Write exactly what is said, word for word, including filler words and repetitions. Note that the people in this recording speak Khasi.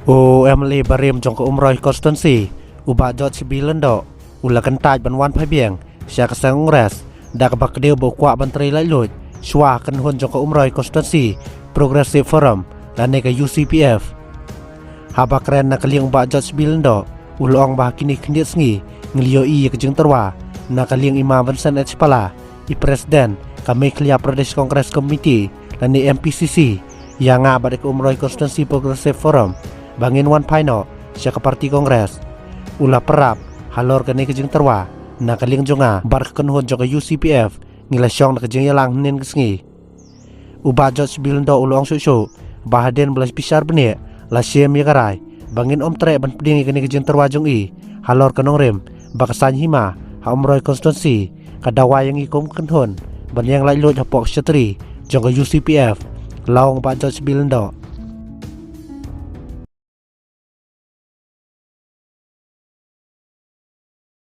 U M L A barim jong ka Umroi Constituency, u Bah George B Lyngdoh, u la kyntait ban wan phai biang sha ka seng Congress da kaba kdew ba u kwah ban trei laitluid shuwa ka kynhun jong ka Umroi Constituency Progressive Forum lane ka U C P F. Haba kren na ka liang u Bah George B Lyngdoh, u la ong ba ha kine khyndiat sngi ngi la ïohi ïa ka jingtyrwa na ka liang i Ma Vincent H Pala, i President ka Meghalaya Pradesh Congress Committee lane M P C C, ïa nga bad ka Umroi Constituency Progressive Forum ba ngin wan phai noh sha ka party Congress. U la pyrshah halor kane ka jingtyrwa na ka liang jong nga bad ka kynhun jong ka U C P F, ngi la shong da ka jingïalang hynnin ka sngi. U Bah George B Lyngdoh u la ong shuh shuh ba hadien ba la bishar bniah la shem ïa ka rai ba ngin ym treh ban pdiang ïa kane ka jingtyrwa jong i halor ka nongrim ba ka saiñ hima ha Umroi Constituency ka dawa ïa ngi kum ka kynhun ban ïeng laitluid hapoh ka shatri jong ka U C P F, la ong Bah George B Lyngdoh.